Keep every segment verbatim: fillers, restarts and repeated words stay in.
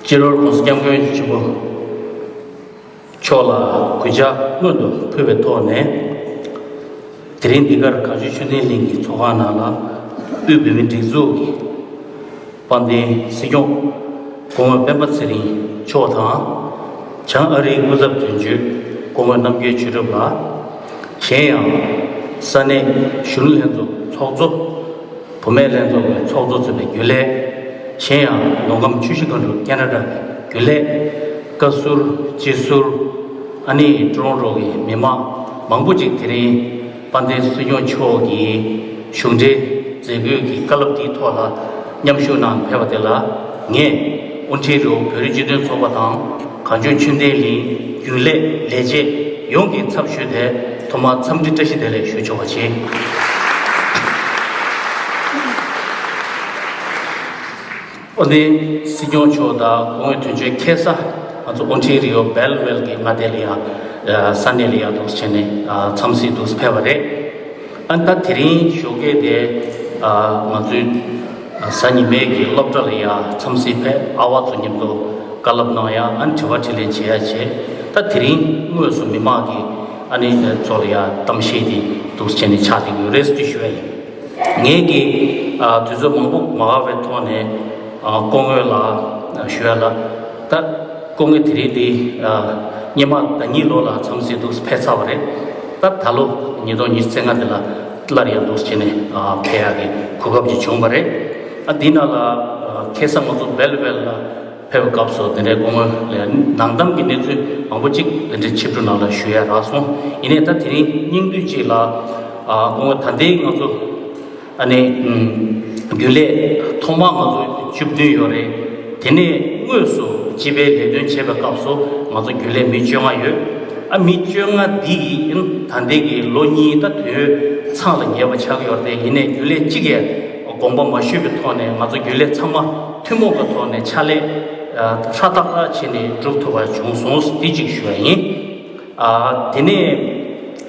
སྤྱི་ནོར་༸གོང་ས་༸སྐྱབས་མགོན་ཆེན་པོ་མཆོག་ལ་གུས་ཕྱག་སྔོན་དུ་ཕུལ་བའི་ཐོག་ནས། དེ་རིང་འདི་གར་གངས་ལྗོངས་ཆོས་ལྡན་གླིང་གི་ཚོགས་ཁང་ནང་ལ། དབུས་བོད་མིའི་སྒྲིག་འཛུགས་ཀྱི་དཔལ་ལྡན་སྲིད་སྐྱོང་སྐུ་ངོ་སྤེན་པ་ཚེ་རིང་མཆོག་དང་། བྱང་ཨ་རིའི་སྐུ་ཚབ་དོན་གཅོད་སྐུ་ངོ་རྣམ་རྒྱལ་ཆོས་གྲུབ་ལགས། གཞན་ཡང་ས་གནས་གཞོན་ནུ་ལྷན་ཚོགས་ཚོགས་གཙོ། བུད་མེད་ལྷན་ཚོགས་ཀྱི་ཚོགས་གཙོ་གཙོས་པའི་རྒྱུན་ལས། གཞན་ཡང་མདོ་ཁམས་ཆུ་བཞི་སྒང་དྲུག་ཁེ་ན་ཌ་རྒྱུན་ལས། བཀའ་ཟུར་སྤྱི་ཟུར། ཨ་ནི་ཀྲོ་རོན་ཀྲོ་གི་མི་མང་མང་པོ་ཅིག་དེ་རིང་དཔལ་ལྡན་སྲིད་སྐྱོང་མཆོག་གི་གཞུང་འབྲེལ་མཛད་སྒོའི་གི་བཀའ་སློབ་དེའི་ཐོག་ལ་མཉམ་ཞུགས་གནང་ཕེབས་པ་དེ་ལ། ངས་ཨོན་ཊེ་རི་ཡོ་བོད་རིགས་སྤྱི་མཐུན་ཚོགས་པ་དང་གངས་ལྗོངས་ཆོས་ལྡན་གླིང་རྒྱུན་ལས་ལས་བྱེད་ཡོངས་ཀྱི་ཚབ་ཞུས་ཏེ། ཐོག་མར་འཚམས་འདྲི་བཀྲ་ཤིས་བདེ་ལེགས་ཞུ་ཆོག་པ་བྱེད། ཨོ་དེ་སྲིད་སྐྱོང་མཆོག་དང་སྐུ་ངོ་དོན་གཅོད་མཁན་ས་ང་ཚོ་ཨོན་ཊེ་རི་ཡོ་སྦེལ་ཝེལ་གྱི་མངའ་སྡེ་ལ་ཡང་ས་གནས་ལ་ཡང་འདུག་བྱས་ནས་འཚམས་གཟིགས་འདུག་ཕེབས་པ་རེད། ཨ་ད་དེ་རིང་ཞོགས་ཀས་དེ་ང་ཚོའི་གཟའ་ཉི་མའི་གི་སློབ་གྲྭ་ལ་ཡང་འཚམས་གཟིགས་ཕེབས། ཨ་བ་ཚོ་མཉམ་དུ་བཀའ་སློབ་གནང་ཡ། ཨ་དྲི་བ་དྲིས་ལན་བྱེད་ཡ་བྱས། ད་དེ་རིང་དངོས་སུ་མི་མང་གི་ཨ་ནི་ཚོ་ལ་ཡང་གཏམ་བཤད་དེ་འདུག་བྱས་ནས་ཆགས་བསྡད་ཡོད་རེད་ཟེར་ཞུ་ཡ་ཡིན། ངས་ཀྱི་ཨ་དུས་ཚོད་མང་པོ་མ་བབས་པའི་ཐོག་ནས་ཨ་སྐུ་ངོ་ལ་ཞུ་ཡ་ལ། ད་སྐུ་ངོ་དེ་རིང་འདི་ཨ་སྔོན་མ་ཟླ་གཉིས་ལོ་ལ་འཚམས་གཟིགས་འདུག་ཕེབས་ཚར་བ་རེད། ད་ད་ལོ་ཉིས་སྟོང་ཉི་ཤུ་རྩ་ལྔ་འདི་ལ་སླར་ཡང་འདུག་བྱས་ནས་ཨ་ཕེབས་ཡ་གི་གོ་སྐབས་ཅིག་བྱུང་བ་རེད། ཨ་འདི་ནང་ལ་ཨ་ཁ་སང་ང་ཚོ་སྦེལ་ཝེལ་ལ་ཕེབས་པའི་སྐབས་སུ་དེ་འདྲའི་སྐུ་ངོ་ལ་ནང་གཏམ་གྱི་གནས་ཚུལ་མང་པོ་ཅིག་དེ་འདྲའི་ཆིབས་སྒྲིག་ནང་ལ་ཞུ་ཡ་རག་སོང་། ཡིན་ནའི་ད་དེ་རིང་སྙིང་བསྡུས་ཅིག་ལ་ཨ་སྐུ་ངོ་ད་ལྟའི་ང་ཚོ་ཨ་ནི་ཨུམ་རྒྱུན་ལས་ཐོག་མ་ང་ཚོ་བཅུ་བདུན་ཡོད་རེད། དེ་ནས་དངོས་སུ་སྤྱི་པའི་ལས་དོན་བྱེད་པའི་སྐབས་སུ་ང་ཚོ་རྒྱུན་ལས་མི་བཅོ་ལྔ་ཡོད། ཨ་མི་བཅོ་ལྔ་འདི་ཡིས་ད་ལྟའི་གི་ལོ་གཉིས་ད་དུས་ཚང་ལ་ཉེ་བ་ཆགས་ཀྱི་ཡོད་རེད་དེ། ཡིན་ནའི་རྒྱུན་ལས་གཅིག་གིས་དགོངས་པ་མ་ཞུས་པའི་ཐོག་ནས་ང་ཚོ་རྒྱུན་ལས་ཚང་མ་ཐུན་མོང་གི་ཐོག་ནས་ཕྱག་ལས་ཧྲ་ཏག་ཏག་བྱས་ནས་སྒྲུབ་ཐུབ་པ་བྱུང་སོང་། འདི་གཅིག་ཞུ་བ་ཡིན། ཨ་དེ་ནས་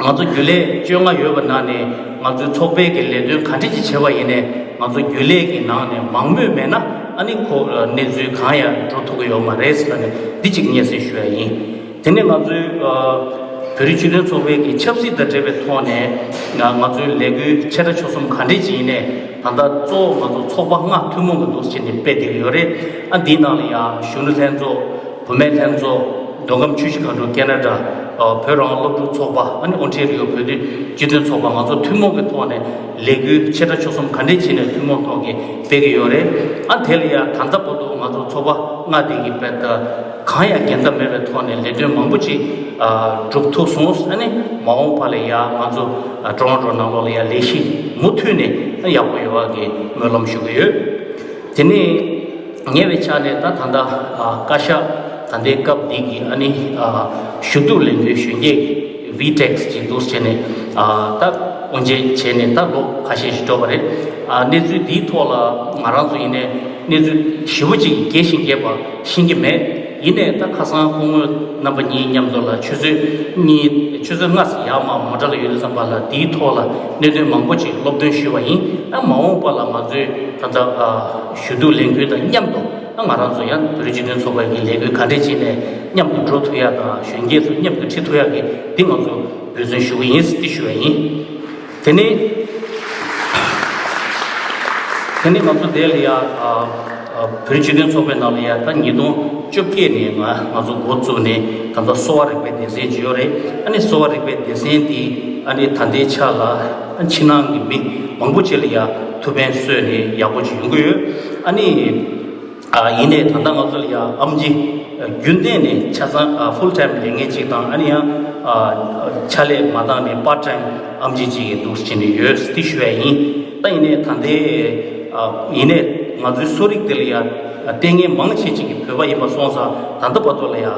ང་ཚོ་རྒྱུན་ལས་བཅོ་ལྔ་ཡོད་པ་ནང་ནས་ང་ཚོའི་ཚོགས་པའི་གི་ལས་དོན་ག་འདྲ་ཅིག་བྱས་པ་ཡིན་ནའི་ང་ཚོ་རྒྱུན་ལས་ཀྱི་ནང་ནས་མང་མོས་མེད་ན་ཨ་ནི་ཁོ་གནས་ཚུལ་གང་ཡང་འགྲོ་ཐུབ་ཀྱི་ཡོད་མ་རེད་ཟེར་ནས་འདི་གཅིག་སྙན་སེང་ཞུ་ཡ་ཡིན། དེ་ནས་ང་ཚོའི་ཨ་བོད་རིགས་སྤྱི་མཐུན་ཚོགས་པའི་གི་ཆབ་སྲིད་དང་འབྲེལ་བའི་ཐོག་ནས་ང་ང་ཚོའི་ལས་འགུལ་ཆེ་ཕྲ་ཆུང་གསུམ་ག་འདྲ་ཅིག་ཡིན་ནའི་ད་ལྟ་གཙོ་བོ་ང་ཚོ་ཚོགས་པ་ལྔ་ཐུན་མོང་གི་འདུག་བྱས་ནས་སྤེལ་བསྡད་ཀྱི་ཡོད་རེད། ཨ་འདིའི་ནང་ལ་ཡང་གཞོན་ནུ་ལྷན་ཚོགས། བུད་མེད་ལྷན་ཚོགས། མདོ་ཁམས་ཆུ་བཞི་སྒང་དྲུག་ཁེ་ན་ཌ། ཨ་བོད་རང་དབང་སློབ་ཕྲུག་ཚོགས་པ། ཨ་ནི་ཨོན་ཊེ་རི་ཡོ་བོད་དོན་སྤྱི་མཐུན་ཚོགས་པ། ང་ཚོ་ཐུན་མོང་གི་ཐོག་ནས་ལས་འགུལ་ཆེ་ཕྲ་ཆུང་གསུམ་ག་འདྲས་བྱས་ནས་ཐུན་མོང་ཐོག་གི་སྤེལ་གྱི་ཡོད་རེད། ཨ་དེ་ལ་ཡང་ད་ལྟ་བར་དུ་ང་ཚོ་ཚོགས་པ་ལྔ་དེ་གི་དཔེ་ད་གང་ཡང་འགལ་ཟླ་མེད་པའི་ཐོག་ནས་ལས་དོན་མང་པོ་ཅིག་ཨ་སྒྲུབ་ཐུབ་སོང་། ཨ་ནི་མ་འོངས་པ་ལ་ཡང་ང་ཚོ་ཨ་ཀྲོ་རོན་ཀྲོ་ནང་ལོགས་ལ་ཡང་ལས་གཞི་མུ་མཐུད་ནས་ཨ་ཡག་པོ་ཡོང་བ་གི་སྨོན་ལམ་ཞུ་གི་ཡོད། དེ་ནས་ཉེ་བའི་ཆ་ནས་ད་ད་ལྟ་ཨ་བཀའ་ཤག་ད་ལྟའི་སྐབས་འདི་གི་ཨ་ནི་ཨ་ཞུ་གཏུག་ལས་འགུལ་གཞོན་སྐྱེས་ཀྱི་ཝི་ཊེག་སི་ཅིག་འདུག་བྱས་ནས་ཨ་ད་དབུ་འབྱེད་བྱས་ནས་ད་ལོ་ཁ་ཤས་ཤིག་འགྲོ་བ་རེད། ཨ་གནས་ཚུལ་འདིའི་ཐོག་ལ་ང་རང་ཚོ་ཡིན་ནའི་གནས་ཚུལ་ཞེ་པོ་ཅིག་རྒྱས་ཤིང་རྒྱས་པ་ཤེས་ཀྱི་མེད། ཡིན་ནའི་ད་ཁ་སང་སྐུ་ངོ་རྣམ་པ་གཉིས་མཉམ་དུ་ལ་ཆུ་ཚོད་གཉིས་ཆུ་ཚོད་ལྔ་ཙམ་ཡར་མར་མོ་ཊ་ལ་ཡོད་དུས་ཙམ་པ་ལ་འདིའི་ཐོག་ལ་གནད་དོན་མང་པོ་ཅིག་སློབ་སྟོན་ཞུས་པ་ཡིན། ཨ་མ་འོངས་པ་ལ་ང་ཚོས་ད་ལྟ་ཨ་ཞུ་གཏུག་ལས་འགུལ་དང་མཉམ་དུ་ཨ་ང་རང་ཚོ་ཡང་བོད་རིགས་སྤྱི་མཐུན་ཚོགས་པའི་གི་ལས་འགུལ་ག་འདྲས་བྱས་ནས་མཉམ་དུ་འགྲོ་ཐུབ་ཡ་དང་གཞོན་སྐྱེས་ཚོ་མཉམ་དུ་ཁྲིད་ཐུབ་ཡ་གི་འདི་ང་ཚོ་འབད་བརྩོན་ཞུ་གི་ཡིན་ཟེར་འདི་ཞུ་བ་ཡིན། དེ་ནས་དེ་ནས་ང་ཚོ་དེ་ལ་ཡ་ཨ་ཨ་བོད་རིགས་སྤྱི་མཐུན་ཚོགས་པའི་ནང་ལ་ཡ་ད་ཉིས་སྟོང་བཅོ་བརྒྱད་ནས་ང་ང་ཚོ་འགོ་བཙུགས་ནས་ད་ལྟ་གསོ་བ་རིག་པའི་སྡེ་ཚན་ཅིག་ཡོད་རེད། ཨ་ནི་གསོ་བ་རིག་པའི་སྡེ་ཚན་འདི་ཨ་ནི་ད་ལྟའི་ཆ་ལ་ཕྱི་ནང་གི་མི་མང་པོ་ཅིག་ལ་ཡ་ཐུགས་ཕན་གསོས་ནས་ཡག་པོ་ཅིག་ཡོང་གི་ཡོད། ཨ་ནི། ཨ་ཡིན་ནའི་ད་ལྟ་ང་ཚོ་ལ་ཡང་ཨེམ་ཆི་རྒྱུན་གཏན་ནས་ཆ་ཚང་ཨ་ཕུལ་ཊའིམ་ལས་ངན་གཅིག་དང་། ཨ་ནི་ཡང་ཨ་ཕྱག་ལས་མ་བཏང་ནས་པཱར་ཊའིམ་ཨེམ་ཆི་གཅིག་འདུག་བྱས་ནས་ཡོད་ཟེར་འདི་ཞུ་ཡ་ཡིན། ད་ཡིན་ནའི་ད་ལྟའི་ཨ་ཡིན་ནའི་ང་ཚོའི་གསོ་རིག་དེ་ལ་ཡང་ལྟས་ངན་མང་ཆེ་ཅིག་གི་བོད་པ་ཡིན་པ་སོང་ཙང་ད་ལྟ་བར་དུ་ལ་ཡང་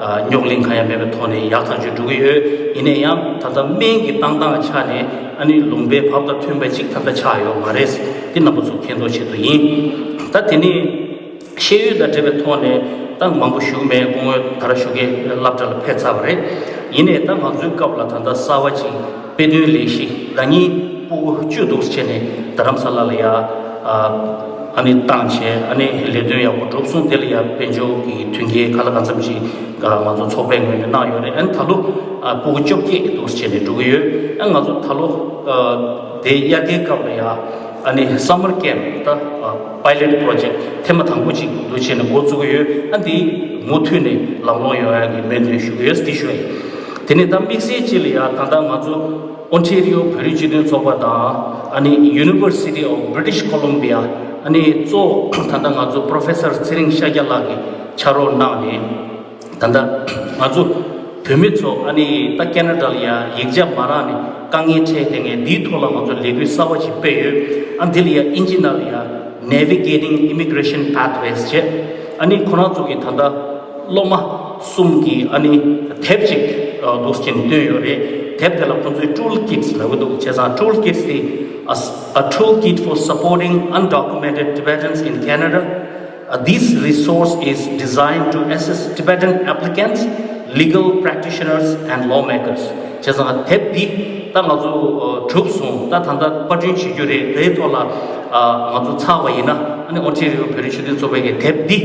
ཨ་རྙོག་གླེང་གང་ཡང་མེད་པའི་ཐོག་ནས་ཡག་ཐག་ཆོད་འགྲོ་གི་ཡོད། ཡིན་ནའི་ཡང་ད་ལྟ་སྨན་གྱི་བཏང་སྟངས་ཆ་ནས་ཨ་ནི་ལུང་པའི་བབ་དང་མཐུན་པ་ཅིག་ད་ལྟ་ཆགས་ཡོད་མ་རེད་ཟེར་འདི་རྣམ་པ་ཚོ་མཁྱེན་རྟོགས་ཆེད་དུ་ཡིན། ད་དེ་ནས། ཤེས་ཡོན་དང་འབྲེལ་བའི་ཐོག་ནས་ད་མང་པོ་ཞུ་གི་མེད། སྐུ་ངོ་ད་ར་ཞོགས་ཀས་སློབ་གྲྭ་ལ་ཕེབས་ཚར་བ་རེད། ཡིན་ནའི་ད་ང་ཚོའི་སྐབས་ལ་ད་ལྟ་གསར་བ་ཅིག་དཔེ་སྟོན་ལས་གཞི་ཟླ་ཉིན་ཕྲུ་གུ་བཅུ་འདུག་བྱས་ནས་རྡ་རམ་ས་ལ་ལ་ཡ་ཨ་ ཨ་ནི་བཏང་བྱས་ཨ་ནི་ལས་དོན་ཡག་པོ་སྒྲུབ་སོང་། དེ་ལ་ཡང་དཔལ་འབྱོར་གྱི་མཐུན་རྐྱེན་ག་ལ་གང་འཚམ་ཞིག་ང་ཚོ་ཚོགས་པའི་ངོས་ནས་གནང་ཡོད་རེད། ཨ་ནི་ད་ལོ་ཨ་ཕྲུ་གུ་བཅོ་བརྒྱད་འདུག་བྱས་ནས་འགྲོ་གི་ཡོད། ཨ་ང་ཚོ་ད་ལོ་ཨ་དེ་དབྱར་ཁའི་སྐབས་ལ་ཡང་ཨ་ནི་summer camp ད་pilot project ཐེངས་མ་དང་པོ་ཅིག་འདུག་བྱས་ནས་འགོ་བཙུགས་ཀྱི་ཡོད། ཨ་འདི་མུ་མཐུད་ནས་ལམ་ལྷོང་ཡོང་ཡག་གི་སྨོན་འདུན་ཞུ་གི་ཡོད་ཟེར་ཞུ་ཡ་ཡིན། དེ་ནས་ད་དམིགས་བསལ་གཅིག་ལ་ཡང་ད་ལྟ་ང་ཚོ་ཨོན་ཊེ་རི་ཡོ་བོད་རིགས་སྤྱི་མཐུན་ཚོགས་པ་དང་ཨ་ནི་University of British Columbia ཨ་ནི་གཙོ་བོ་ད་ལྟ་ང་ཚོ་Professor ཚེ་རིང་ཤཱཀྱ་ལགས་ཀྱིས་ཕྱག་རོགས་གནང་ནས། ད་ལྟ་ང་ཚོ་བོད་མི་ཚོ་ཨ་ནི་ད་ཁེ་ན་ཌ་ལ་ཡ་ཡིག་ཆ་མ་རག་ནས་དཀའ་ངལ་འཕྲད་བསྡད་མཁན་འདིའི་ཐོག་ལ་ང་ཚོ་ལས་འགུལ་གསར་པ་ཞིག་སྤེལ་ཡོད། ཨ་འདི་ལ་ཡ་ཨིན་ཇི་ནང་ལ་ཡ་Navigating Immigration Pathways བྱས། ཨ་ནི་ཁོ་རང་ཚོ་གི་ད་ལྟ་སློབ་མ་གསུམ་གྱི་ཨ་ནི་དེབ་ཅིག་འདུག་ཅིང་བཏོན་ཡོད་རེད། དེབ་དེ་ལ་ཁོང་ཚོས་Tool Kits ལབ་ཀྱི་འདུག་བྱས་ཙང་Tool Kits དེ་A, a toolkit for supporting undocumented Tibetans in Canada. Uh, this resource is designed to assist Tibetan applicants, legal practitioners, and lawmakers. བྱས་ཙང་དེབ་འདི་ད་ང་ཚོ་ཨ་གྲུབ་སོང་། ད་ད་ལྟ་པར་སྐྲུན་བྱེད་རྒྱུ་རེད། དེའི་ཐོག་ལ་ཨ་ང་ཚོ་ཚར་བ་ཡིན་ན་ཨ་ནི་ཨོན་ཊེ་རི་ཡོ་བོད་རིགས་སྤྱི་མཐུན་ཚོགས་པའི་གི་དེབ་འདི་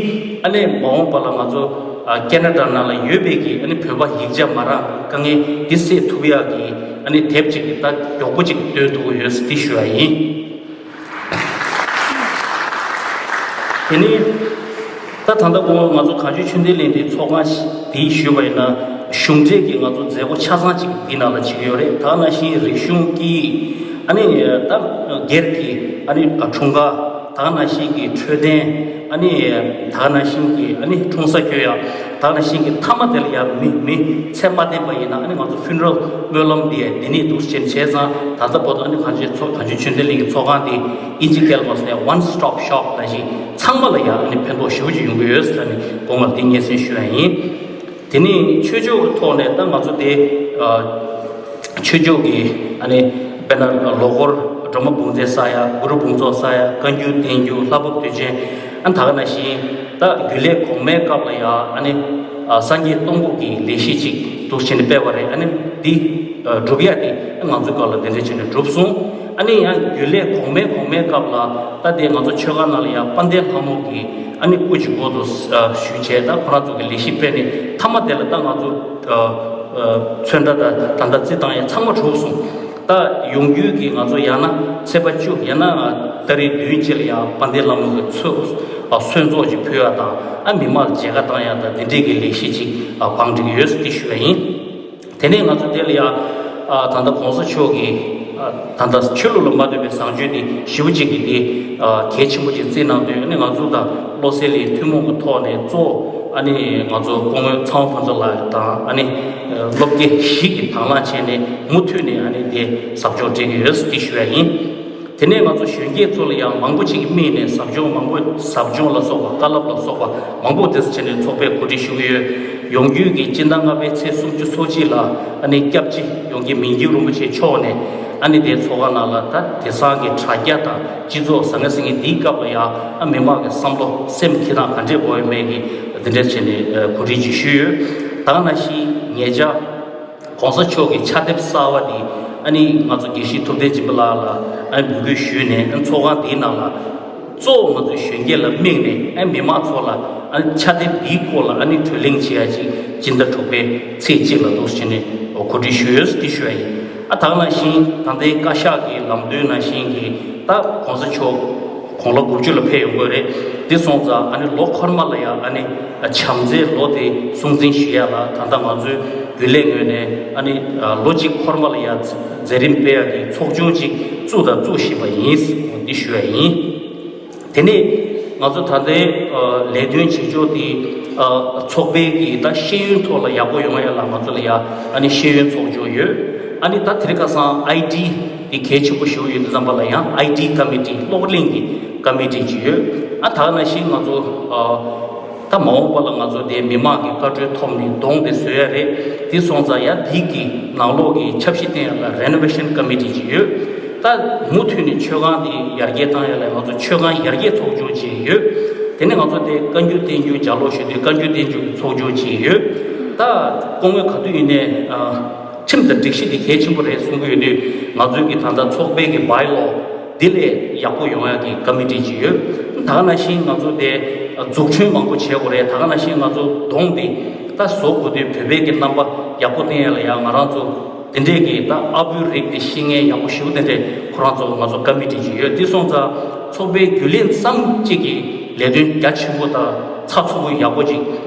ཨ་ནི་མ་འོངས་པ་ལ་ང་ཚོ་ཨ་ཁེ་ན་ཌ་ནང་ལ་ཡོད་པའི་གི་ཨ་ནི་བོད་པ་ཡིག་ཆ་མ་རག་དཀའ་ངལ་འདི་སེལ་ཐུབ་ཡག་གི་ཨ་ནི་དེབ་ཅིག་ད་མགྱོགས་པོ་ཅིག་བཏོན་ཐུབ་ཀྱི་ཡོད་ཟེར་འདི་ཞུ་ཡ་ཡིན། དེ་ནས་ད་ད་ལྟ་གོང་ང་ཚོ་གངས་ལྗོངས་ཆོས་ལྡན་གླིང་འདི་ཚོགས་ཁང་ཞིག་འདི་ཞུས་པ་ཡིན་ན་གཞུང་འབྲེལ་གྱི་ང་ཚོ་མཛད་སྒོ་ཆ་ཚང་ཅིག་འདི་ནང་ལ་བྱེད་ཀྱི་ཡོད་རེད། ད་ནང་བཞིན་རིག་གཞུང་གི་ཨ་ནི་ད་སྒེར་གྱི་ཨ་ནི་འཁྲུངས་སྐར། ད་ནང་བཞིན་གྱི་འཕྲོད་བསྟེན། ཨ་ནི་ད་ནང་བཞིན་གྱི་ཨ་ནི་འཁྲུངས་ས་སྐྱོ་ཡ། ད་ནང་བཞིན་གྱི་མཐའ་མ་དེ་ལ་ཡང་མི་མི་ཚད་མ་ལྡན་པ་ཡིན་ན་ཨ་ནི་ང་ཚོ་ཕུན་རོལ་སྨོན་ལམ་འདི་འདི་ནས་འདུག་ཅེས་བྱས་ཙང་ད་ལྟ་བར་དུ་ཨ་ནི་གངས་ལྗོངས་ཚོགས་གངས་ལྗོངས་ཆོས་ལྡན་གླིང་གི་ཚོགས་ཁང་འདི་ཨིན་ཇི་སྐད་ལ་མ་ཟེར་ནས་One Stop Shop ནང་བཞིན་ཚང་མ་ལ་ཡང་ཨ་ནི་ཕན་ཐོགས་ཞེ་པོ་ཅིག་ཡོང་གི་ཡོད་ཟེར་ནས་དགོངས་པ་འདི་སྙན་སེང་ཞུ་ཡ་ཡིན། དེ་ནས་ཆོས་ཕྱོགས་ཀྱི་ཐོག་ནས་ད་ང་ཚོ་དེ་ཨ་ཆོས་ཕྱོགས་ཀྱི་ཨ་ནི་དཔེར་ན་ལོ་འཁོར་སྒྲོལ་མ་འབུམ་རྫས་བསགས་ཡ། གུ་རུ་འབུམ་ཚོགས་བསགས་ཡ། བཀའ་འགྱུར་བསྟན་འགྱུར། ལྷ་བབས་དུས་ཆེན། ཨ་ད་ག་ནང་བཞིན་ད་རྒྱུན་ལས་གོང་མའི་སྐབས་ལ་ཡ་ཨ་ནི་ཨ་སངས་རྒྱས་སྟོང་སྐོར་གྱི་ལས་གཞི་ཅིག་འདུག་བྱས་ནས་སྤེལ་བ་རེད། ཨ་ནི་འདི་ཨ་སྒྲུབ་ཡ་དེ་ང་ཚོའི་སྐབས་ལ་དེ་འདྲ་བྱས་ནས་གྲུབ་སོང་། ཨ་ནི་ཡང་རྒྱུན་ལས་གོང་མའི་གོང་མའི་སྐབས་ལ་ད་དེ་ང་ཚོ་ཆོས་ཁང་ནང་ལ་ཡང་དཔལ་ལྡན་ལྷ་མོ་གི་ཨ་ནི་སྐུ་གཅིག་པོ་དུ་ཞུས་བྱས་ད་ཁོ་རང་ཚོ་གི་ལས་གཞི་སྤེལ་ནས་མཐའ་མ་དེ་ལ་ད་ང་ཚོ་ཚོན་ཁྲ་དང་ད་ལྟ་རྩི་བཏང་ཡ་ཚང་མ་གྲུབ་སོང་། ད་ཡོང་རྒྱུའི་གི་ང་ཚོ་ཡང་ན་ཚེས་པ་བཅུ་ཡང་ན་ཏ་རིག་བདུན་ཅིག་ལ་ཡང་དཔལ་ལྡན་ལྷ་མོ་གི་ཚོགས་གསོལ་ཚོགས་ཅིག་ཕུལ་ཡ་དང་ཨ་མི་མང་ལ་མཇལ་ཁ་བཏང་ཡ་དང་དེ་འདྲས་ཀྱི་ལས་གཞི་ཅིག་བང་སྒྲིག་ཡོད་ཟེར་ཞུ་བ་ཡིན། དེ་ནས་ང་ཚོ་དེ་ལ་ཡང་ཨ་ད་ལྟ་གོང་ས་མཆོག་གིས་ཨ་ད་ལྟ་ཆོས་ལུགས་ལ་མ་ལྟོས་པའི་བཟང་སྤྱོད་དེ་ཞེ་པོ་ཅིག་གི་དེ་ཨ་གལ་ཆེན་པོ་ཅིག་བརྩིས་གནང་དུས་ཨ་ནི་ང་ཚོ་དང་བློ་གསལ་གླིང་ཐུན་མོང་གི་ཐོག་ནས་གཙོ་བོ་ཨ་ནི་ང་ཚོ་སྐུ་ངོ་ཚེ་དབང་ཕུན་ཚོགས་ལགས་དང་ཨ་ནི་སློབ་དགེ་བཞི་གིས་དང་བླངས་བྱས་ནས་མུ་མཐུད་ནས་ཨ་ནི་དེ་ཟབ་སྦྱོང་སྤྲད་ཀྱི་ཡོད་ཟེར་དེ་ཞུ་ཡ་ཡིན། དེ་ནས་ང་ཚོ་གཞོན་སྐྱེས་ཚོ་ལ་ཡང་མང་པོ་ཅིག་གིས་དམིགས་ནས་ཟབ་སྦྱོང་མང་པོ་ཟབ་སྦྱོང་ལ་སོགས་པ་བཀའ་སློབ་ལ་སོགས་པ་མང་པོ་དེ་ཚོ་བྱས་ནས་ཚོགས་པས་གོ་སྒྲིག་ཞུ་གི་ཡོད། ཡོང་རྒྱུའི་གི་སྤྱི་ཟླ་ལྔ་པའི་ཚེས་སུམ་ཅུ་སོ་གཅིག་ལ་ཨ་ནི་སྐྱབས་རྗེ་ཡོངས་དགེ་མི་འགྱུར་རིན་པོ་ཆེ་མཆོག་ནས་ཨ་ནི་དེ་ཚོགས་ཁང་ནང་ལ་ད་དེང་སང་གི་དྲ་རྒྱ་དང་སྤྱི་ཚོགས་ཟང་ངེ་ཟིང་ངེ་འདིའི་སྐབས་ལ་ཡང་ཨ་མི་མང་གི་བསམ་བློ་སེམས་ཁྱེར་སྟངས་ག་འདྲས་དགོས་ཡོད་མེད་ཀྱི་འདི་འདྲས་བྱས་ནས་གོ་སྒྲིག་ཅིག་ཞུས་ཡོད། ད་ག་ནང་བཞིན་ཉེ་ཆར། གོང་ས་མཆོག་གི་ཕྱག་དེབ་གསར་བ་འདི་ཨ་ནི་ང་ཚོ་དགེ་བཤེས་ཐུབ་བསྟན་སྦྱིན་པ་ལགས་ལ་ཨ་ནི་འབོད་སྐུལ་ཞུས་ནས་ཨ་ནི་ཚོགས་ཁང་འདིའི་ནང་ལ་གཙོ་བོ་ང་ཚོའི་གཞོན་སྐྱེས་ལ་དམིགས་ནས་ཨ་ནི་མི་མང་ཚོ་ལ་ཨ་ནི་ཕྱག་དེབ་འདིའི་སྐོར་ལ་ཨ་ནི་གྲོས་གླེང་བྱེད་ཡ་ཅིག་སྤྱི་ཟླ་དྲུག་པའི་ཚེས་གཅིག་ལ་འདུག་བྱས་ནས་གོ་སྒྲིག་ཞུས་ཡོད་ཟེར་འདི་ཞུ་ཡ་ཡིན། ཨ་ད་ག་ནང་བཞིན་ད་ལྟའི་བཀའ་ཤག་གི་ལམ་སྟོན་ནང་བཞིན་གྱི་ད་གོང་ས་མཆོག་དགུང་ལོ་དགུ་བཅུ་ལ་ཕེབས་ཡོང་གི་རེད། དེ་སོང་ཙང་ཨ་ནི་ལོ་འཁོར་མ་ལ་ཡང་ཨ་ནི་བྱམས་བརྩེའི་ལོ་དེ་སྲུང་འཛིན་ཞུ་ཡ་ལ་ད་ལྟ་ང་ཚོའི་རྒྱུན་ལས་ངོས་ནས་ཨ་ནི་ལོ་གཅིག་འཁོར་མ་ལ་ཡང་མཛད་རིམ་སྤེལ་ཡ་གི་ཚོགས་ཆུང་ཅིག་བཙུགས་དང་བཙུགས་བཞིན་པ་ཡིན་འདི་ཞུ་ཡ་ཡིན། དེ་ནས་ང་ཚོ་ད་ལྟའི་ལས་དོན་བྱེད་ཕྱོགས་དེ་ཚོགས་པའི་གི་ད་ཤེས་ཡོན་ཐོག་ལ་ཡག་པོ་ཡོང་ཡ་ལ་ང་ཚོ་ལ་ཡ་ཨ་ནི་ཤེས་ཡོན་ཚོགས་ཆུང་ཡོད། ཨ་ནི་ད་དེ་རིང་ཁ་སང་ཨའི་ཊི་དེ་གལ་ཆེན་པོ་ཞིག་ཡོད་དུས་ཙམ་པ་ལ་ཡང་ཨའི་ཊི་ཀ་མི་ཊི་གློག་གླིང་གི་ཀ་མི་ཊི་ཅིག་ཡོད། ཨ་ད་ག་ནང་བཞིན་ང་ཚོ་ཨ་ད་མ་འོངས་པ་ལ་ང་ཚོ་དེ་མི་མང་གི་བཀའ་འཁྲོལ་ཐོབ་ནས་གདོང་དེ་བཟོ་ཡ་རེད། དེ་སོང་ཙང་ཡ་དེ་གི་ནང་ལོགས་ཀྱི་ཆབ་སྲིད་བསྟན་ཡ་ལ་རེ་ནོ་ཝེ་ཤན་ཀ་མི་ཊི་ཅིག་ཡོད། ད་མུ་མཐུད་ནས་མཆོད་ཁང་དེ་ཡར་རྒྱས་བཏང་ཡ་ལ་ང་ཚོ་མཆོད་ཁང་ཡར་རྒྱས་ཚོགས་ཆུང་ཅིག་ཡོད། དེ་ནས་ང་ཚོ་དེ་བཀའ་འགྱུར་བསྟན་འགྱུར་ལྗགས་ཀློག་ཞུ་དུས་བཀའ་འགྱུར་བསྟན་འགྱུར་གྱི་ཚོགས་ཆུང་ཅིག་ཡོད། ད་སྐུ་ངོ་ག་དུས་ཡིན་ནའི་ཨ། ཁྲིམས་དང་སྒྲིག་གཞི་དེ་གལ་ཆེན་པོ་རེད་གསུང་གི་ཡོད་དུས་ང་ཚོའི་གི་ད་ལྟ་ཚོགས་པའི་གི་བྷའི་ལོ་འདི་ལས་ཡག་པོ་ཡོང་ཡ་གི་ཀ་མི་ཊི་ཅིག་ཡོད། ད་ག་ནང་བཞིན་ང་ཚོ་དེ་འཛུགས་སྐྲུན་མང་པོ་བྱེད་དགོས་རེད། ད་ག་ནང་བཞིན་ང་ཚོ་གདོང་དེ་ད་བཟོ་དགོས་དུས་བོད་པའི་གི་རྣམ་པ་ཡག་པོ་བསྟན་ཡ་ལ་ཡ་ང་རང་ཚོ་དེ་འདྲས་ཀྱི་ད་ཨ་བུའི་རིགས་དེ་ཤེས་མཁན་ཡག་པོ་ཞེ་པོ་དེ་འདྲས་ཁོ་རང་ཚོ་ང་ཚོ་ཀ་མི་ཊི་ཅིག་ཡོད། དེ་སོང་ཙང་ཚོགས་པའི་རྒྱུན་ལས་ཙམ་གཅིག་གི་ལས་དོན་རྒྱ་ཆེན་པོ་དང་ཚགས་ཚུད་པོ་ཡག་པོ་ཅིག་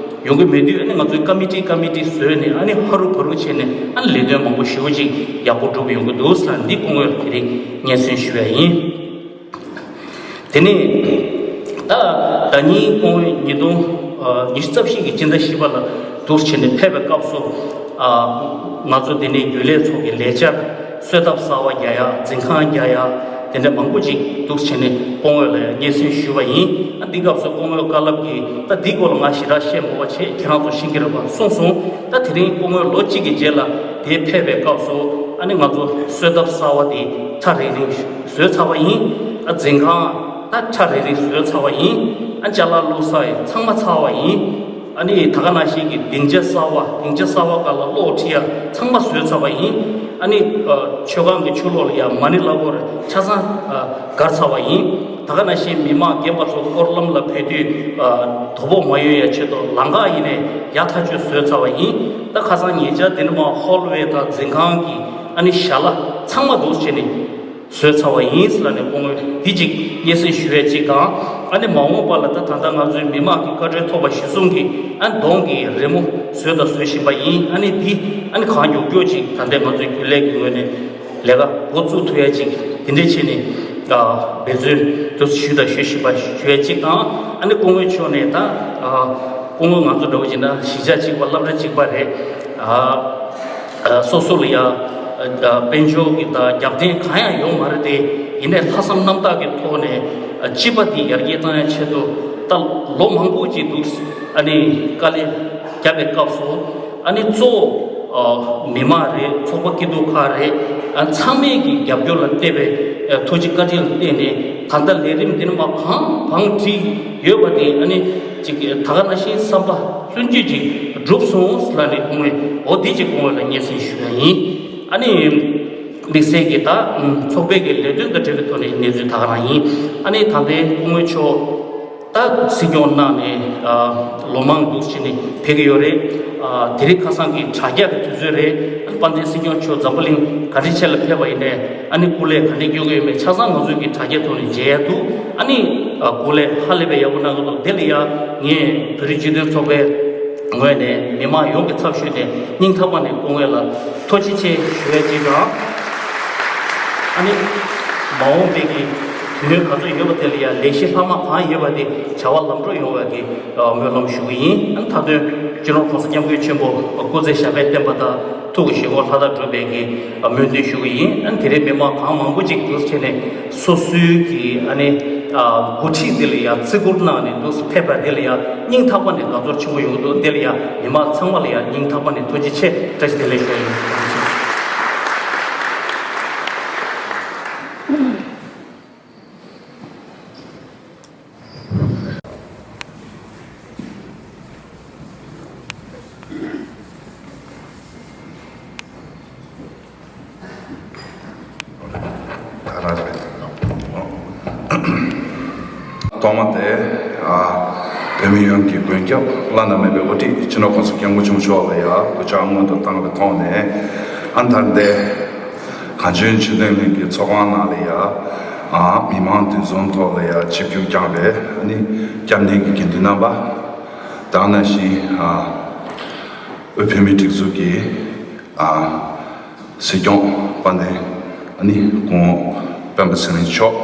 ཡོང་གི་མེད་དུས། ཨ་ནི་ང་ཚོའི་ཀ་མི་ཊི་ཀ་མི་ཊི་བཟོས་ནས་ཨ་ནི་ཧ་རུ་བ་རུ་བྱས་ནས་ཨ་ནི་ལས་དོན་མང་པོ་ཞེ་པོ་ཅིག་ཡག་པོ་སྒྲུབ་ཡོང་གི་འདུག་ཟེར་ན་འདི་སྐུ་ངོ་ལ་དེ་རིང་སྙན་སེང་ཞུ་ཡ་ཡིན། དེ་ནས་ད་ཟླ་ཉིན་སྐུ་ངོ་ཉིས་སྟོང་ཉི་ཤུ་རྩ་བཞི་གི་སྤྱི་ཟླ་བཞི་པ་ལ་འདུག་བྱས་ནས་ཕེབས་པའི་སྐབས་སུ། ང་ཚོ་དེ་ནས་རྒྱུན་ལས་ཚོ་གི་ལས་འཆར་གསོལ་ཐབ་གསར་པ་རྒྱག་ཡ། འཛིན་ཁང་རྒྱག་ཡ། དེ་འདྲ་མང་པོ་ཅིག་འདུག་བྱས་ནས་སྐུ་ངོ་ལ་སྙན་སེང་ཞུས་པ་ཡིན། ཨ་འདི་སྐབས་སུ་སྐུ་ངོའི་བཀའ་སློབ་ཀྱིས་ད་འདི་སྐོར་ལ་ང་ཞེ་དྲག་བཤད་མ་དགོས་པ་བྱས། ཁྱེད་རང་ཚོ་ཤེས་ཀྱི་རེད་པ་གསུངས་སོང་། ད་དེ་རིང་སྐུ་ངོ་ལོ་གཅིག་གི་རྗེས་ལ་དེ་ཕེབས་པའི་སྐབས་སུ་ཨ་ནི་ང་ཚོ་གསོལ་ཐབ་གསར་པ་དེ་ཆ་རེ་རེ་བཟོས་ཚར་བ་ཡིན། ཨ་འཛིན་ཁང་ད་ཆ་རེ་རེ་བཟོས་ཚར་བ་ཡིན། ཨ་ཅ་ལག་བླུགས་ས་ཡི་ཚང་མ་ཚར་བ་ཡིན། ཨ་ནི་ད་ག་ནང་བཞིན་གྱི་སྡིངས་ཆ་གསར་པ་སྡིངས་ཆ་གསར་པ་སྒང་ལ་གློག་ཁྲི་ཡ་ཚང་མ་བཟོས་ཚར་བ་ཡིན། ཨ་ནི་མཆོད་ཁང་གི་ཕྱི་ལོགས་ལ་ཡ་མ་ཎི་བླ་གོར་ཆ་ཚང་བཀར་ཚར་བ་ཡིན། ད་ག་ནང་བཞིན་མི་མང་རྒན་པ་ཚོ་སྐོར་ལམ་ལ་ཕེབས་དུས་དོ་ཕོག་མ་ཡོང་ཡ་ཆེད་དུ་ལམ་ཁ་ཡིན་ནས་ཡ་ཐག་ཆོད་བཟོས་ཚར་བ་ཡིན། ད་ཁ་སང་ཉེ་ཆར་དེ་ནི་མ་ཧོལ་ཝེ་དང་འཛིན་ཁང་གི་ཨ་ནི་ཞལ་ལག་ཚང་མ་འདུག་བྱས་ནས་བཟོས་ཚར་བ་ཡིན་ཟེར་ལབ་ནས་སྐུ་ངོས་འདི་གཅིག་སྙན་སེང་ཞུ་ཡས་གཅིག་དང་། ཨ་ནི་མ་འོངས་པ་ལ་ད་ད་ལྟ་ང་ཚོའི་མི་དམངས་ཀྱི་བཀའ་འཁྲོལ་ཐོབ་པ་གཞིར་བཟུང་གིས་ཨ་ནི་གདོང་གི་རི་མོ་བཟོས་དང་བཟོ་བཞིན་པ་ཡིན། ཨ་ནི་འདི་ཨ་ནི་གང་མགྱོགས་མགྱོགས་ཅིག་ད་ལྟའི་ང་ཚོའི་རྒྱུན་ལས་ཀྱི་ངོས་ནས་ལས་ཀ་འགོ་བཙུགས་ཐུབ་ཡས་ཅིག་དེ་འདྲས་བྱས་ནས་འབད་བརྩོན་དུ་ཞུས་དང་ཞུ་བཞིན་པ་ཞུ་ཡས་གཅིག་དང་། ཨ་ནི་སྐུ་ངོ་མཆོག་ནས་ད་སྐུ་ངོ་ང་ཚོ་འདྲ་བོ་ཅིག་ན་གཞིས་ཆགས་གཅིག་པ་སློབ་གྲྭ་གཅིག་པ་རེད། སོ་སོ་ལ་ཡ་དཔལ་འབྱོར་གྱི་དང་རྒྱབ་རྟེན་གང་ཡང་ཡོད་མ་རེད་དེ། ཡིན་ནའི་ལྷག་བསམ་རྣམ་དག་གི་ཐོག་ནས་སྤྱི་པ་འདི་ཡར་རྒྱས་བཏང་ཡ་ཆེད་དུ་ད་ལོ་མང་པོ་ཅིག་འདུག་ཨ་ནི་དཀའ་ལས་བརྒྱབ་པའི་སྐབས་སུ་ཨ་ནི་གཙོ་བོ་མི་མང་རེད། ཚོགས་པ་སྐྱིད་སྡུག་ཁག་རེད། ཚང་མས་ཀྱི་རྒྱབ་སྐྱོར་ལ་བརྟེན་པའི་ཐུགས་རྗེ་བཀའ་དྲིན་ལ་བརྟེན་ནས་ད་ལྟ་ལས་རིམ་འདི་ནི་མ་གང་བང་བསྒྲིགས་ཡོད་པ་དེ་ཨ་ནི་ཅིག་ད་ག་ནང་བཞིན་བསམ་པ་བརྩོན་འགྲུས་ཅིག་འགྲུབ་སོང་ལབ་ནས་སྐུ་ངོས་འོ་འདི་ཅིག་སྐུ་ངོ་ལ་སྙན་སེང་ཞུ་ཡ་ཡིན། ཨ་ནི་དམིགས་བསལ་གྱི་ད་ཚོགས་པའི་གི་ལས་དོན་དང་འབྲེལ་བའི་ཐོག་ནས་གནས་ཚུལ་ད་ག་རང་ཡིན། ཨ་ནི་ད་ལྟའི་སྐུ་ངོ་མཆོག་ད་སྲིད་སྐྱོང་གནང་ནས་ལོ་མང་འདུག་ཕྱིན་ནས་ཕེབས་ཀྱི་ཡོད་རེད། དེ་རིང་ཁ་སང་གི་དྲ་རྒྱ་གི་དུས་ཚོད་རེད། དཔལ་ལྡན་སྲིད་སྐྱོང་མཆོག་འཛམ་བུ་གླིང་ག་འདྲ་ཆེ་ལ་ཕེབས་པ་ཡིན་ནའི་ཨ་ནི་སྐུ་ལས་ག་འདྲ་སྐྱོན་གྱི་ཡོད་མེད་ཆ་ཚང་ང་ཚོའི་གི་དྲ་རྒྱ་ཐོག་ནས་མཇལ་ཡ་འདུག་ཨ་ནི་སྐུ་ལས་ཧ་ལས་པའི་ཡག་པོ་གནང་གི་འདུག་དེ་ལ་ཡ་ངས་བོད་རིགས་སྤྱི་མཐུན་ཚོགས་པའི་ངོས་ནས་མི་མང་ཡོངས་ཀྱི་ཚབ་ཞུས་ནས་སྙིང་ཐག་པ་ནས་སྐུ་ངོ་ལ་ཐུགས་རྗེ་ཆེ་ཞུ་ཡ་གཅིག་དང་། ཨ་ནི་མ་འོངས་པའི་གི་དུས་ཡུན་ག་ཚོད་ཡོད་པ་དེ་ལ་ཡ་ལས་གཞི་ལྷག་མ་གང་ཡོད་པ་དེ་བྱ་བ་ལམ་འགྲོ་ཡོང་བའི་གི་སྨོན་ལམ་ཞུ་གི་ཡིན། ཨ་ནི་མཐའ་དོན་སྤྱི་ནོར་༸གོང་ས་༸སྐྱབས་མགོན་ཆེན་པོ་སྐུ་ཚེ་ཞབས་པད་བརྟན་པ་དང་ཐུགས་ཀྱི་བཞེད་དགོངས་ལྷ་དང་འགྲུབ་པའི་གི་སྨོན་འདུན་ཞུ་གི་ཡིན། ཨ་ནི་དེ་རིང་མི་མང་གང་མང་པོ་ཅིག་འདུག་བྱས་ནས་སོ་སོའི་གི་ཨ་ནི་འགོ་ཁྲིད་འདི་ལ་ཡ་བརྩི་བཀུར་གནང་ནས་འདུག་ཕེབས་པ་འདི་ལ་ཡ་སྙིང་ཐག་པ་ནས་དགའ་ཚོར་ཆེན་པོ་ཡོང་གི་འདུག་འདི་ལ་ཡ་མི་མང་ཚང་མ་ལ་ཡ་སྙིང་ཐག་པ་ནས་ཐུགས་རྗེ་ཆེ་བཀྲ་ཤིས་བདེ་ལེགས་ཞུ་ཡ་ཡིན། ཐོག་མ་དེ། ཨ། བོད་མི་ཡོངས་ཀྱི་མགོན་སྐྱབས་བླ་ན་མེད་པའི་དབུ་ཁྲིད་སྤྱི་ནོར་༸གོང་ས་༸སྐྱབས་མགོན་ཆེན་པོ་མཆོག་ལ་ཡ་གུས་ཕྱག་སྔོན་དུ་བཏང་བའི་ཐོག་ནས། ཨ། ད་ལྟའི་གངས་ལྗོངས་ཆོས་ལྡན་གླིང་གི་ཚོགས་ཁང་ནང་ལ་ཡ། ཨ། མི་མང་འདུ་འཛོམས་ཐོག་ལ་ཡ་ཆིབས་བསྒྱུར་བསྐྱངས་པའི་ཨ་ནི་སྐྱབས་གནས་ཀྱི་དགེ་འདུན་རྣམ་པ། དེ་ནང་བཞིན། ཨ། དབུས་བོད་མིའི་སྒྲིག་འཛུགས་ཀྱི། ཨ། སྲིད་སྐྱོང་དཔལ་ལྡན་ཨ་ནི་སྐུ་ངོ་སྤེན་པ་ཚེ་རིང་མཆོག།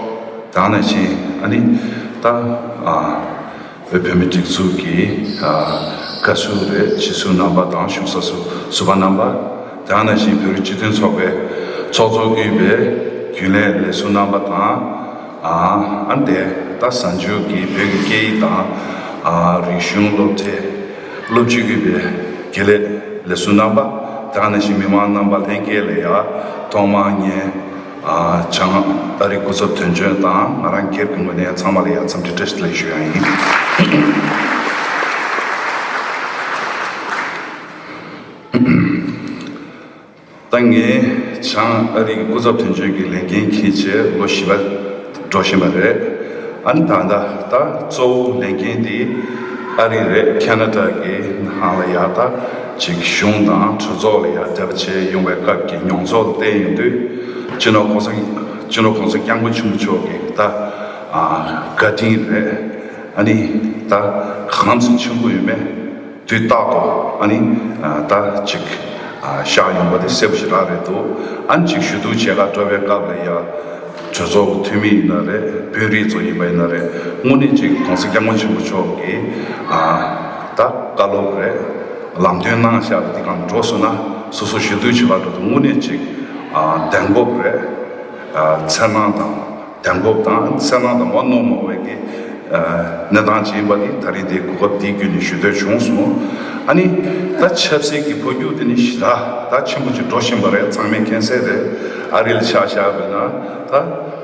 དེ་ནང་བཞིན་ཨ་ནི་ད། ཨ། བོད་མིའི་སྒྲིག་འཛུགས་ཀྱི། ཨ། བཀའ་ཟུར་རེད། སྤྱི་ཟུར་རྣམ་པ་དང་། བཞུགས་ས་ཟུར་ཟུར་པ་རྣམ་པ། དེ་ནང་བཞིན་བོད་རིགས་སྤྱི་མཐུན་ཚོགས་པའི་ཚོགས་གཙོ་དབུས་པའི་རྒྱུན་ལས་ལས་ཟུར་རྣམ་པ་དང་། ཨ། ཨ་ནི་ད་གསར་འགྱུར་གྱི་བོད་ཀྱི་སྐད་ཡིག་དང་། ཨ། རིག་གཞུང་སློབ་གྲྭའི་སློབ་སྤྱི་དབུས་པའི་དགེ་ལས་ལས་ཟུར་རྣམ་པ། དེ་ནང་བཞིན་མི་མང་རྣམ་པ་ལྷན་རྒྱས་ལ་ཡ་ཐོག་མར་ངས། ཨ། བྱང་ཨ་རིའི་སྐུ་ཚབ་དོན་གཅོད་དང་ང་རང་སྒེར་གྱི་ངོས་ནས་ཚང་མ་ལ་ཡ་འཚམས་འདྲི་བཀྲ་ཤིས་བདེ་ལེགས་ཞུ་ཡ་ཡིན། ད་ངས་བྱང་ཨ་རིའི་སྐུ་ཚབ་དོན་གཅོད་ཀྱི་ལས་འགན་འཁྱེར་བྱས་ལོ་བཞི་པ་འགྲོ་བཞིན་པ་རེད། ཨ་ནི་ད་ལྟ་ད་གཙོ་བོ་ལས་འགན་དེ་ཨ་རི་རེད། ཁེ་ན་ཌ་གི་ནང་ལ་ཡ་ད་ཅིག་གཞུང་དང་གྲོས་ཚོགས་ལ་ཡ་འབྲེལ་བ་བྱས་ཡོང་བའི་སྐབས་ཀྱི་མྱོང་ཚོར་བསྟན་ཡོང་དུས། སྤྱི་ནོར་༸གོང་ས་སྤྱི་ནོར་༸གོང་ས་༸སྐྱབས་མགོན་ཆེན་པོ་མཆོག་གི་ད་ཨ་བཀའ་དྲིན་རེད། ཨ་ནི་ད་གང་ཙམ་ཆེན་པོ་ཡོད་མེད་དུས་རྟག་ཏུ་ཨ་ནི་ད་ཅིག་ཤར་ཡོང་པ་དེ་གསལ་པོ་ཞེ་དྲག་རེད་འདུག་ཨ་ནི་ཅིག་ཞུ་གཏུག་བྱེད་གར་འགྲོ་བའི་སྐབས་ལ་ཡ། གྲོས་ཚོགས་ཀྱི་འཐུས་མི་ཡིན་ན་རེད། དཔོན་རིགས་ཚོ་ཡིན་པ་ཡིན་ན་རེད། དངོས་གནས་ཅིག་༸གོང་ས་༸སྐྱབས་མགོན་ཆེན་པོ་མཆོག་གིས་ཨ་ད་བཀའ་སློབ་རེད། ལམ་སྟོན་གནང་བཞག་པ་འདི་སྒང་འགྲོ་སོང་ན། སོ་སོ་ཞུ་གཏུག་བྱེད་པ་འགྲོ་དུས་དངོས་གནས་ཅིག་ཨ་གདེང་སྤོབས་རེད། ཨ་འཚེར་སྣང་དང་གདེང་སྤོབས་དང་འཚེར་སྣང་དང་མ་རྣོ་མ་བའི་གི་ཨ་གནས་སྟངས་ཅིག་ཡིན་པ་འདི་ད་རེས་འདི་གོ་སྐབས་འདི་བརྒྱུད་ནས་ཞུ་འདོད་བྱུང་སོང་། ཨ་ནི་ད་ཆབ་སྲིད་ཀྱི་འཕོ་འགྱུར་དེ་ནི་ཞེ་དྲག་ད་ཆེན་པོ་ཅིག་འགྲོ་བཞིན་པ་རེད། ཚང་མས་མཁྱེན་གསལ་རེད། ཨ་རི་ལ་ཆ་བཞག་པ་ཡིན་ན། ད་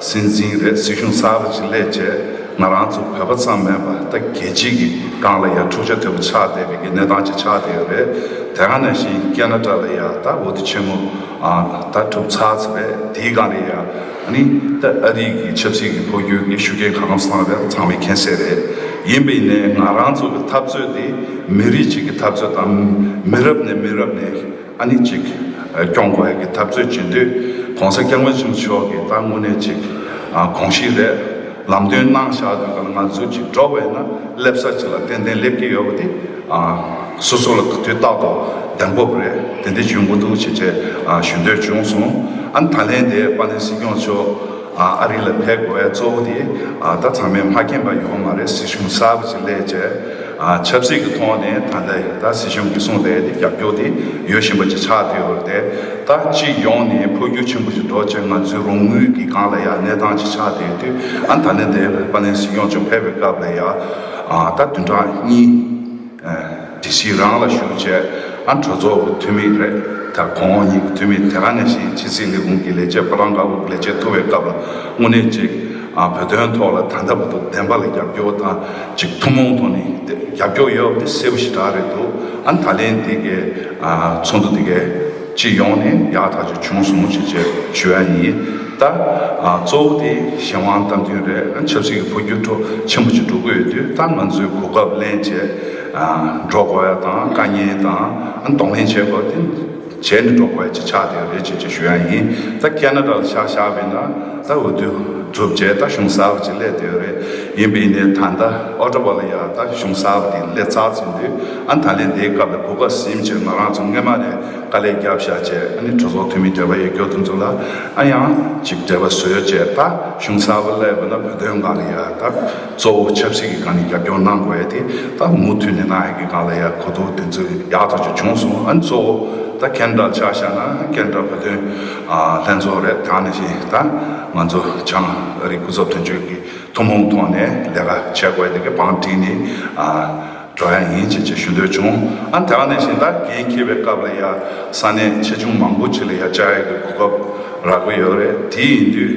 སྲིད་འཛིན་རེད། སྲིད་གཞུང་གསར་པ་ཅིག་སླེབས་བྱས། ང་རང་ཚོ་བོད་པ་ཙམ་མིན་པ་ད་རྒྱལ་སྤྱི་གི་སྒང་ལ་ཡང་འཁྲུག་ཆ་དོད་པོ་ཆགས་བསྡད་པའི་གི་གནས་སྟངས་ཅིག་ཆགས་བསྡད་ཡོད་རེད། དེ་ག་ནང་བཞིན་ཁེ་ན་ཌ་ལ་ཡང་ད་འོས་བསྡུ་ཆེན་མོ་ཨ་ད་གྲུབ་ཚར་ཚར་བས། དེའི་སྒང་ལ་ཡང་ཨ་ནི་ད་ཨ་རི་གི་ཆབ་སྲིད་ཀྱི་འཕོ་འགྱུར་གྱི་ཤུགས་རྐྱེན་གང་འཚམ་བསླངས་པ་ཚང་མས་མཁྱེན་གསལ་རེད། ཡིན་པ་ཡིན་ནའི་ང་རང་ཚོ་གི་འཐབ་རྩོད་དེ་མི་རིགས་གཅིག་གི་འཐབ་རྩོད་དང་། མི་རབས་ནས་མི་རབས་ནས། ཨ་ནི་ཅིག་སྐྱོང་དགོས་ཡ་གི་འཐབ་རྩོད་བྱེད་དུས། ༸གོང་ས་༸སྐྱབས་མགོན་ཆེན་པོ་མཆོག་གིས་ད་དངོས་གནས་ཅིག་དགོངས་གཞི་རེད། ལམ་སྟོན་གནང་བཞག་དུས་ག་ལ་ང་ཚོ་ཅིག་འགྲོ་བས་ན་སླེབས་ས་ཅིག་ལ་ཏན་ཏན་སླེབས་ཀྱི་ཡོད་པ་དེ་སོ་སོ་ལ་དུས་རྟག་ཏུ་གདེང་སྤོབས་རེད། དེ་འདྲ་ཡོང་གི་འདུག་ཅེས་བྱས་ཞུ་འདོད་བྱུང་སོང་། ཨ་ནི་ད་ལན་དེ་དཔལ་ལྡན་སྲིད་སྐྱོང་མཆོག་ཨ་རི་ལ་ཕེབས་དགོས་པའི་གཙོ་བོ་དེ་ད་ཚང་མས་མ་མཁྱེན་པ་ཡོད་མ་རེད། སྲིད་གཞུང་གསར་པ་ཅིག་སླེབས་བྱས། ཨ་ཆབ་སྲིད་ཀྱི་ཐོག་ནས་ད་ལྟ་ད་སྲིད་གཞུང་གིས་གསུངས་བསྡད་དེ་རྒྱབ་སྐྱོར་དེ་ཡོད་བཞིན་པ་ཅིག་ཆགས་བསྡད་ཡོད་རེད་དེ། ད་སྤྱི་ཡོངས་ནས་འཕོ་འགྱུར་ཆེན་པོ་ཅིག་འགྲོ་བྱས་ང་ཚོའི་རོགས་དངུལ་གྱི་སྒང་ལ་ཡང་གནས་སྟངས་ཅིག་ཆགས་བསྡད་དུས། ཨ་ད་ནི་དེ་དཔལ་ལྡན་སྲིད་སྐྱོང་མཆོག་ཕེབས་པའི་སྐབས་ལ་ཡང་ཨ་ད་བདུན་ཕྲག་གཉིས་ཨ་ཌི་སི་རང་ལ་བཞུགས་བྱས། ཨ་གྲོས་ཚོགས་ཀྱི་འཐུས་མི་རེད། ད་གོང་འོག་གཉིས་ཀྱི་འཐུས་མི། དེ་ག་ནང་བཞིན་ཕྱི་སྲིད་ལས་ཁུངས་ཀྱི་ལས་བྱེད། ཕོ་བྲང་ཁག་གི་ལས་བྱེད་ཐུག་པའི་སྐབས་ལ་དངོས་གནས་ཅིག་ཨ་བོད་དོན་ཐོག་ལ་ད་ལྟ་བར་དུ་བདེན་པ་ལ་རྒྱབ་སྐྱོར་དང་། ཅིག་ཐུན་མོང་ཐོག་ནས་རྒྱབ་སྐྱོར་ཡོད་པ་དེ་གསལ་པོ་ཞེ་དྲག་རེད་འདུག་ཨ་ད་ལན་འདི་གའི་ཨ་ཚོགས་འདུ་འདི་གའི་སྤྱི་ཡོངས་ནས་ཡག་ཐག་ཆོད་བྱུང་སོང་ཞེས་བྱས་ཞུ་ཡ་ཡིན། ད་ཨ་གཙོ་བོ་དེ་གཞན་དབང་གཏམ་རྒྱུད་རེད། ཨ་ཆབ་སྲིད་ཀྱི་འཕོ་འགྱུར་ཁྲོད་ཆེན་པོ་ཅིག་འགྲོ་གི་ཡོད་དུས། ད་ང་ཚོས་གོ་སྐབས་ལེན་བྱས་ཨ་འགྲོ་དགོས་ཡ་དང་། དཀའ་ངལ་དང་ཨ་གདོང་ལེན་བྱེད་དགོས་དེ་བྱས་ནས་འགྲོ་དགོས་ཡ་ཅིག་ཆགས་བསྡད་ཡོད་རེད་ཅེས་བྱས་ཞུ་ཡ་ཡིན། ད་ཁེ་ན་ཌ་ལ་ཆ་བཞག་པ་ཡིན་ན། ད་འོས་བསྡུ་གྲུབ་བྱས་ད་གཞུང་གསར་པ་ཅིག་སླེབས་བསྡད་ཡོད་རེད། ཡིན་པ་ཡིན་ནའི་ད་ལྟ་ཨོ་ཊ་ཝ་ལ་ཡ་ད་གཞུང་གསར་པ་དེ་སླེབས་ཚར་ཚར་དུས། ཨ་ད་ལན་དེའི་སྐབས་ལ་གོ་སྐབས་ཟིན་བྱས་ང་རང་ཚོ་སྔོན་མ་ནས་དཀའ་ལས་བརྒྱབ་བཞག་བྱས། ཨ་ནི་གྲོས་ཚོགས་འཐུས་མི་འབྲེལ་བ་ཡོད་རྒྱུ་དེ་ཚོ་ལ་ཨ་ཡང་ཅིག་འབྲེལ་བ་བཟོས་བྱས། ད་གཞུང་གསར་པ་སླེབས་པ་ན་བོད་དོན་སྒང་ལ་ཡ་ད་གཙོ་བོ་ཆབ་སྲིད་ཀྱི་སྒང་ནས་རྒྱབ་སྐྱོར་གནང་དགོས་ཡ་དེ་ད་མུ་མཐུད་ནས་གནང་ཡ་གི་སྒང་ལ་ཡ་གོ་བསྡུར་དེ་ཚོ་ཡག་ཐག་ཆོད་བྱུང་སོང་། ཨ་ནི་གཙོ་བོ་ད་ཁེ་ན་ཌ་ཆ་བཞག་ན་ཁེ་ན་ཌ་བོད་དོན་ཨ་ལྷན་ཚོགས་རེད། དེ་ནང་བཞིན་ད་ང་ཚོ་བྱང་ཨ་རི་སྐུ་ཚབ་དོན་གཅོད་ཀྱི་ཐུན་མོང་ཐོག་ནས་ལས་ཀ་བྱེད་དགོས་དེ་གི་བང་བསྒྲིགས་ནས་ཨ་འགྲོ་ཡ་ཡིན་ཅེས་བྱས་ཞུ་འདོད་བྱུང་། ཨ་དེ་ནང་བཞིན་ད་འགན་འཁྱེར་བའི་སྐབས་ལ་ཡ་ས་གནས་ཆེ་ཆུང་མང་པོ་ཅིག་ལ་ཡ་བཅར་ཡ་གི་གོ་སྐབས་རག་གི་ཡོད་རེད། དེ་ཡིན་དུས་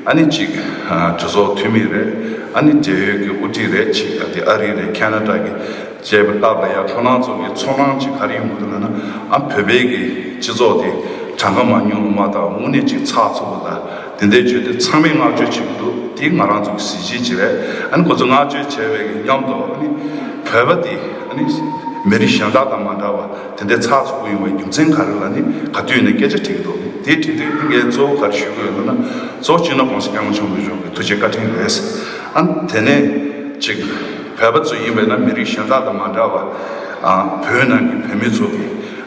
ཨ་ནི་གཅིག་ཨ་གྲོས་ཚོགས་འཐུས་མི་རེད། ཨ་ནི་འབྲེལ་ཡོད་ཀྱི་དབུ་ཁྲིད་རེད། གཅིག་ཨ་དེ་ཨ་རི་རེད། ཁེ་ན་ཌ་གི་བྱས་པའི་སྐབས་ལ་ཡ་ཁོ་རང་ཚོ་གི་ཚོར་སྣང་ཅིག་ག་རེ་ཡོང་གི་འདུག་ལབ་ན། ཨ་བོད་པའི་གི་སྤྱི་ཚོགས་དེ་གྲངས་ཀ་མང་ཉུང་ལ་མ་བལྟ་བར་དངོས་གནས་ཅིག་ཚགས་ཚུད་པོ་དང་དེ་འདྲའི་བརྗོད་དུས་ཚང་མས་བསྔགས་བརྗོད་བྱེད་ཀྱི་འདུག་དེ་ང་རང་ཚོ་གི་གཟི་བརྗིད་ཅིག་རེད། ཨ་ནི་ཁོ་ཚོ་བསྔགས་བརྗོད་བྱས་པའི་གི་མཉམ་དུ། ཨ་ནི་བོད་པ་དེ་ཨ་ནི་མི་རིགས་གཞན་དག་དང་མ་འདྲ་བ་དེ་འདྲའི་ཚགས་ཚུད་པོ་ཡོང་བའི་རྒྱུ་མཚན་ག་རེ་ལབ་ན། ག་དུས་ནས་སྐད་ཆ་དྲིས་ཀྱི་འདུག་དེ་དྲིས་དུས་ངས་གཙོ་བོ་ག་རེ་ཞུ་གི་ཡོད་ལབ་ན། གཙོ་བོ་སྤྱི་ནོར་༸གོང་ས་༸སྐྱབས་མགོན་ཆེན་པོ་མཆོག་གི་ཐུགས་རྗེ་བཀའ་དྲིན་རེད། ཨ་ནི་དེ་ནས་ཅིག་བོད་པ་ཚོ་ཡིན་པས་ན་མི་རིགས་གཞན་དག་དང་མ་འདྲ་བར་ཨ་བོད་ནང་གི་བོད་མི་ཚོ་གི་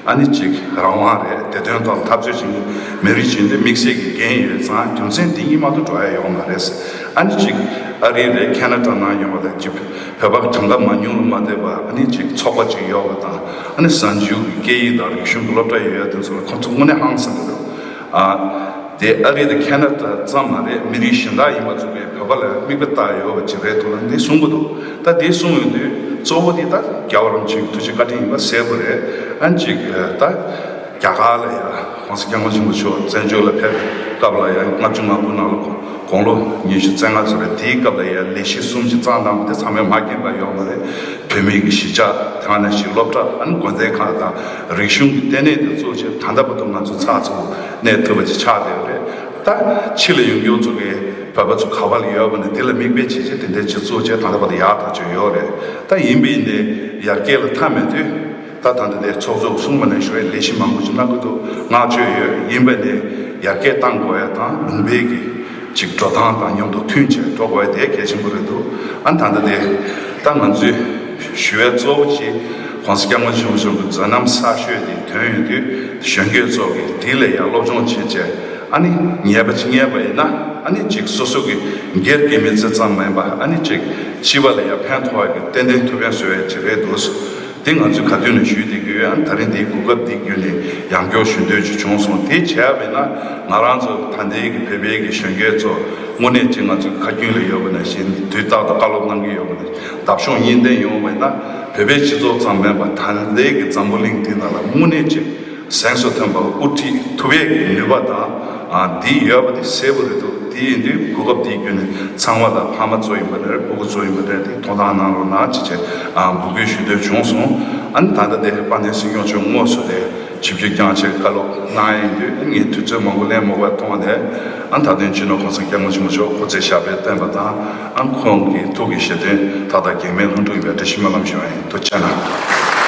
ཨ་ནི་ཅིག་རང་དབང་རེད། བདེ་དོན་ཐོག་འཐབ་རྩོད་བྱེད་མཁན་མི་རིགས་ཅིག་འདི་དམིགས་བསལ་གྱི་འགན་ཡོད་ཙང་རྒྱུ་མཚན་འདི་གཉིས་མ་གཏོགས་འགྲོ་ཡ་ཡོད་མ་རེད། ཨ་ནི་ཅིག་ཨ་རི་རེད། ཁེ་ན་ཌ་ནང་ཡོང་བ་ལ་ཅིག་བོད་པ་གྲངས་ཀ་མང་ཉུང་ལ་མ་ལྟོས་པར་ཨ་ནི་ཅིག་ཚོགས་པ་ཅིག་ཡོད་པ་དང་། ཨ་ནི་གཟའ་མཇུག་གི་སྐད་ཡིག་དང་རིག་གཞུང་གི་སློབ་གྲྭ་ཡོད་ཡ་དེ་ཚོ་ལ་ཁོང་ཚོ་དངོས་གནས་ཧང་སང་གི་འདུག་ཨ་དེ་ཨ་རི་དང་ཁེ་ན་ཌ་ཙམ་མ་རེད། མི་རིགས་གཞན་དག་ཡིན་པ་ཚོ་གིས་བོད་པ་ལ་མིག་དཔེ་ལྟ་ཡོད་པ་ཅིག་རེད་འདུག་ལ་འདི་གསུང་གི་འདུག་ད་འདི་གསུང་ཡོང་དུས་གཙོ་བོ་འདི་ད་རྒྱལ་བ་རིན་པོ་ཆེ་གི་ཐུགས་རྗེ་བཀའ་དྲིན་ཡིན་པ་གསལ་པོ་རེད། ཨ་ནི་ཅིག་ད་རྒྱ་གར་ལ་ཡ་༸གོང་ས་༸སྐྱབས་མགོན་ཆེན་པོ་མཆོག་བཙན་བྱོལ་ལ་ཕེབས་པའི་སྐབས་ལ་ཡ་ལྔ་བཅུ་ང་དགུ་ནང་ལ་དགུང་ལོ་ཉི་ཤུ་རྩ་ལྔ་ཙམ་རེད། དེའི་སྐབས་ལ་ཡ་ལས་གཞི་གསུམ་ཅིག་བརྩམས་གནང་བ་དེ་ཚང་མས་མ་མཁྱེན་པ་ཡོད་མ་རེད། བོད་མི་གི་གཞིས་ཆགས། དེ་ནང་བཞིན་སློབ་གྲྭ། ཨ་ནི་དགོན་སྡེ་ཁག་དང་རིག་གཞུང་གི་ལྟེ་གནས་དེ་གཙོ་བྱས་ད་ལྟ་བར་དུ་ང་ཚོ་ཚགས་ཚུད་པོ་གནས་ཐུབ་པ་ཅིག་ཆགས་བསྡད་ཡོད་རེད། ད་ཕྱི་ལ་ཡོང་མཁན་ཚོ་གིས་ བོད་པ་ཚོ་ག་པར་ཡོད་པ་ནས་དེ་ལ་མིག་དཔེ་བྱེད་ཆེད་དེ་འདྲའི་སྤྱི་ཚོགས་བཅས་ད་ལྟ་བར་དུ་ཡག་ཐག་ཆོད་ཡོད་རེད། ད་ཡིན་པ་ཡིན་ནའི་ཡར་རྒྱས་ལ་མཐའ་མེད་དུས། ད་ད་ལྟ་དེ་ཚོགས་གཙོས་གསུངས་པ་ནང་བཞིན་ལས་གཞི་མང་པོ་ཅིག་གནང་གི་འདུག་བསྔགས་བརྗོད་ཡོད། ཡིན་པ་ནས་ཡར་རྒྱས་གཏང་དགོས་ཡ་དང་ལུང་པའི་གི་ཅིག་འགྲོ་སྟངས་དང་མཉམ་དུ་མཐུན་བྱས་འགྲོ་དགོས་ཡ་དེ་གལ་ཆེན་པོ་རེད་འདུག་ཨ་ད་ལྟ་དེ་ད་ང་ཚོའི་ཞུ་བའི་གཙོ་བོ་ཅིག་༸གོང་ས་༸སྐྱབས་མགོན་ཆེན་པོ་མཆོག་གི་མཛད་རྣམ་གསར་ཤོས་དེ་ཐོན་ཡོང་དུས་གཞོན་སྐྱེས་ཚོ་གིས་དེ་ལ་ཡར་སློབ་སྦྱོང་བྱེད་བྱས། ཨ་ནི་ཉེས་པ་ཅིག་རྙེད་པ་ཡིན་ན་ཨ་ནི་ཅིག་སོ་སོ་གི་སྒེར་གྱི་མི་ཚེ་ཙམ་མིན་པ་ཨ་ནི་ཅིག་སྤྱི་པ་ལ་ཡང་ཕན་ཐོགས་ཡག་གི་ཏན་ཏན་ཐུགས་ཕན་གསོས་ཡག་ཅིག་རེད་འདུག་དེ་ང་ཚོས་ག་དུས་ནས་ཞུས་བསྡད་ཀྱི་ཡོད། ཨ་ནི་ད་རིང་འདིའི་གོ་སྐབས་འདི་བརྒྱུད་ནས་ཡང་བསྐྱར་ཞུ་འདོད་ཅིག་བྱུང་སོང་། དེ་བྱས་པ་ཡིན་ན་ང་རང་ཚོ་ད་ལྟའི་གི་བོད་པའི་གི་གཞོན་སྐྱེས་ཚོ་དངོས་གནས་ཅིག་ང་ཚོའི་ཁ་རྒྱུན་ལ་ཡོད་པ་ནང་བཞིན་དུས་རྟག་ཏུ་བཀའ་སློབ་གནང་གི་ཡོད་པ་ནང་བཞིན་འདབ་གཤོག་གཉིས་ལྡན་ཡོང་བ་ཡིན་ན་བོད་པའི་སྤྱི་ཚོགས་ཙམ་མིན་པ་ད་ལྟའི་གི་འཛམ་བུ་གླིང་འདི་ནང་ལ་དངོས་གནས་ཅིག་གཟེངས་སུ་ཐོན་པ་དབུ་ཁྲིད་ཐུབ་ཡས་ཀྱི་ནུས་པ་དང་ཨ་འདི་ཡོད་པ་དེ་གསལ་པོ་རེད་འདུག་དེ་ཡིན་དུས་གོ་སྐབས་འདི་བརྒྱུད་ནས་ཚང་མ་ལ་ཕ་མ་ཚོ་ཡིན་པ་རེད། སྤུ་གུ་ཚོ་ཡིན་པ་རེད། དེ་ཐུགས་སྣང་གནང་རོགས་གནང་ཅེས་བྱས་ཨ་འབོད་སྐུལ་ཞུ་འདོད་བྱུང་སོང་། ཨ་ནི་ད་ལྟ་དེ་དཔལ་ལྡན་སྲིད་སྐྱོང་མཆོག་དངོས་སུ་དེ་ཆིབས་བསྒྱུར་བསྐྱངས་བྱས་བཀའ་སློབ་གནང་ཡིན་དུས་ངས་དུས་ཚོད་མང་པོ་ལེན་མ་དགོས་པ་མཐོང་བ་ནས་ཨ་ད་དུང་སྤྱི་ནོར་༸གོང་ས་༸སྐྱབས་མགོན་ཆེན་པོ་མཆོག་སྐུ་ཚེ་ཞབས་པད་བརྟན་པ་དང་ཨ་ཁོང་གི་ཐུགས་ཀྱི་བཞེད་དོན་མཐའ་དག་གེགས་མེད་ལྷུན་གྲུབ་ཡོང་བའི་བཀྲ་ཤིས་སྨོན་ལམ་ཞུ་བ་ཡིན། ཐུགས་རྗེ་གནང་།